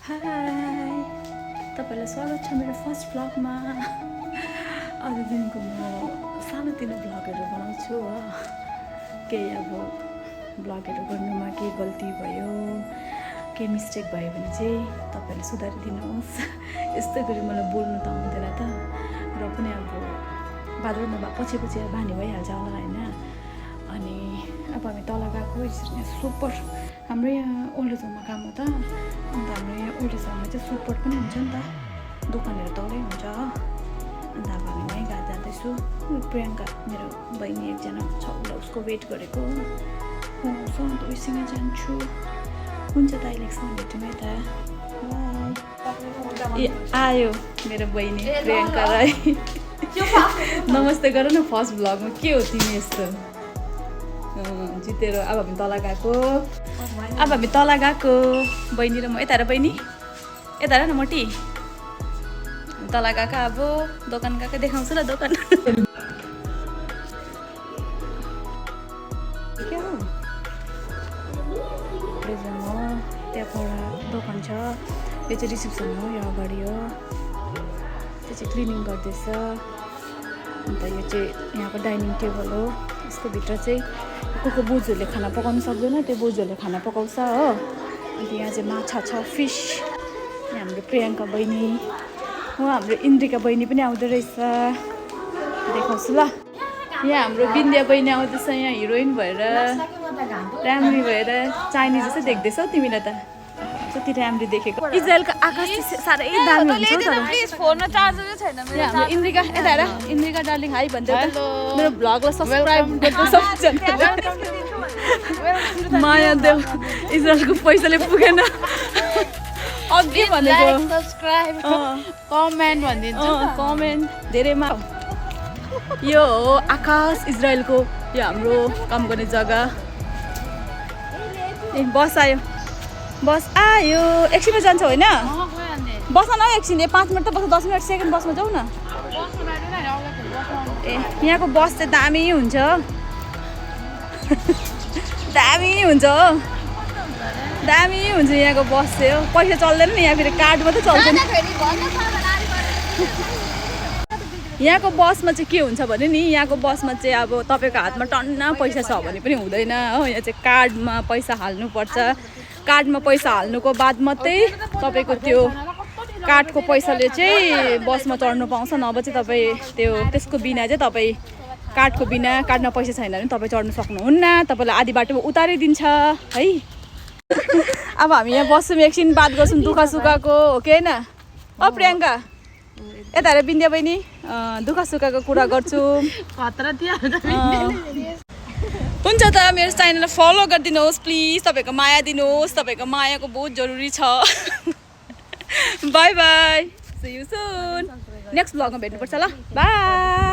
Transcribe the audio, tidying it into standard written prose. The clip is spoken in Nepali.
हाई तपाईलाई स्वागत छ मेरो फर्स्ट भ्लगमा। अहिलेदेखिको म सानोतिनो भ्लगहरू बनाउँछु हो। केही अब भ्लगहरू गर्नुमा केही गल्ती भयो, केही मिस्टेक भयो भने चाहिँ तपाईले सुधारिदिनुहोस्। यस्तै गरी मलाई बोल्नु त आउँदैन त, र पनि अब बादमा पछि बानी भइहाल्छ होला होइन। अनि अब हामी तल गएको सुपर, हाम्रो यहाँ ओल्ड एज होममा काम हो त, अन्त हाम्रो यहाँ ओल्ड एज होममा चाहिँ सुपर पनि हुन्छ नि त, दोकानहरू तलै हुन्छ। अन्त अब हामी वहीँ जाँदैछु। प्रियङ्का मेरो बहिनी एकजना छ, उसलाई उसको वेट गरेको आउँछ, अन्त उसँग जान्छु। हुन्छ त अहिले एकसँग भेट्यौँ है त। ए आयो मेरो बहिनी प्रियङ्का राई। नमस्ते गर न फर्स्ट भ्लगमा। के हो तिमी यस्तो जितेर? अब हामी तल गएको, बहिनी र म। यता र बहिनी, यता र न मोटी। तल गएको, अब दोकान गएको, देखाउँछु ल दोकान। के हो प्रेजन हो, त्यहाँ पर दोकान छ। यो चाहिँ रिसेप्सन हो, यो अगाडि हो। त्यो चाहिँ क्लिनिङ गर्दैछ। अन्त यो चाहिँ यहाँको डाइनिङ टेबल हो। यसको भित्र चाहिँ को बोजूहरूले खाना पकाउनु सक्दैन, त्यो बोजूहरूले खाना पकाउँछ हो। अन्त यहाँ चाहिँ माछा छ, फिस। यहाँ हाम्रो प्रियङ्का बहिनी हो, हाम्रो इन्द्रिका बहिनी पनि आउँदो रहेछ, देखाउँछु ल। यहाँ हाम्रो बिन्द्या बहिनी आउँदैछ, यहाँ हिरोइन भएर, राम्री भएर। चाइनिज जस्तै देख्दैछौ तिमीलाई त, कति राम्री देखेको। इजरायलको आकाश साह्रै दामी हुन्छ तर फोनमा चार्जरै छैन मेरो। हाम्रो इन्द्रिका, यता हेर इन्द्रिका डार्लिङ, हाई भन्दै मेरो भ्लगलाई सब्सक्राइब गर्दै सबजना। माया देव इजरायलको पैसाले पुगेन, अघि भनेको। सब्स्क्राइब कमेन्ट भनिदिन्छु। कमेन्ट धेरैमा। यो हो आकाश इजरायलको, यो हाम्रो काम गर्ने जग्गा। ए बस आयो, बस आयो। एकछिनमा जान्छ होइन? बस न एकछिन, 5 मिनट त बस, 10 मिनट सेकेन्ड बसमा जाउँ न। ए यहाँको बस चाहिँ दामी हुन्छ, दामी हुन्छ हो, दामी हुन्छ यहाँको बस चाहिँ हो। पैसा चल्दैन नि यहाँ, फेरि कार्ड मात्रै चल्छ नि। यहाँको बसमा चाहिँ के हुन्छ भने नि, यहाँको बसमा चाहिँ अब तपाईँको हातमा टन्न पैसा छ भने पनि हुँदैन हो। यहाँ चाहिँ कार्डमा पैसा हाल्नुपर्छ। कार्डमा पैसा हाल्नुको बाद मात्रै तपाईँको त्यो कार्डको पैसाले चाहिँ बसमा चढ्नु पाउँछ, नभए चाहिँ तपाईँ त्यसको बिना चाहिँ तपाईँ कार्डको बिना, कार्डमा पैसा छैन भने तपाईँ चढ्नु सक्नुहुन्न। तपाईँलाई आधी बाटोमा उतारिदिन्छ है। अब हामी यहाँ बस्छौँ, एकछिन बात गर्छौँ दुःख सुखको, हो कि होइन? प्रियङ्का यता हेर, बिन्द्या बहिनी दुःख सुखको कुरा गर्छौँ। हुन्छ त मेरो च्यानललाई फलो गरिदिनुहोस् प्लिज, तपाईँको माया दिनुहोस्, तपाईँको मायाको बहुत जरुरी छ। Bye bye, see you soon. Next भ्लगमा भेट्नुपर्छ ल, बाई।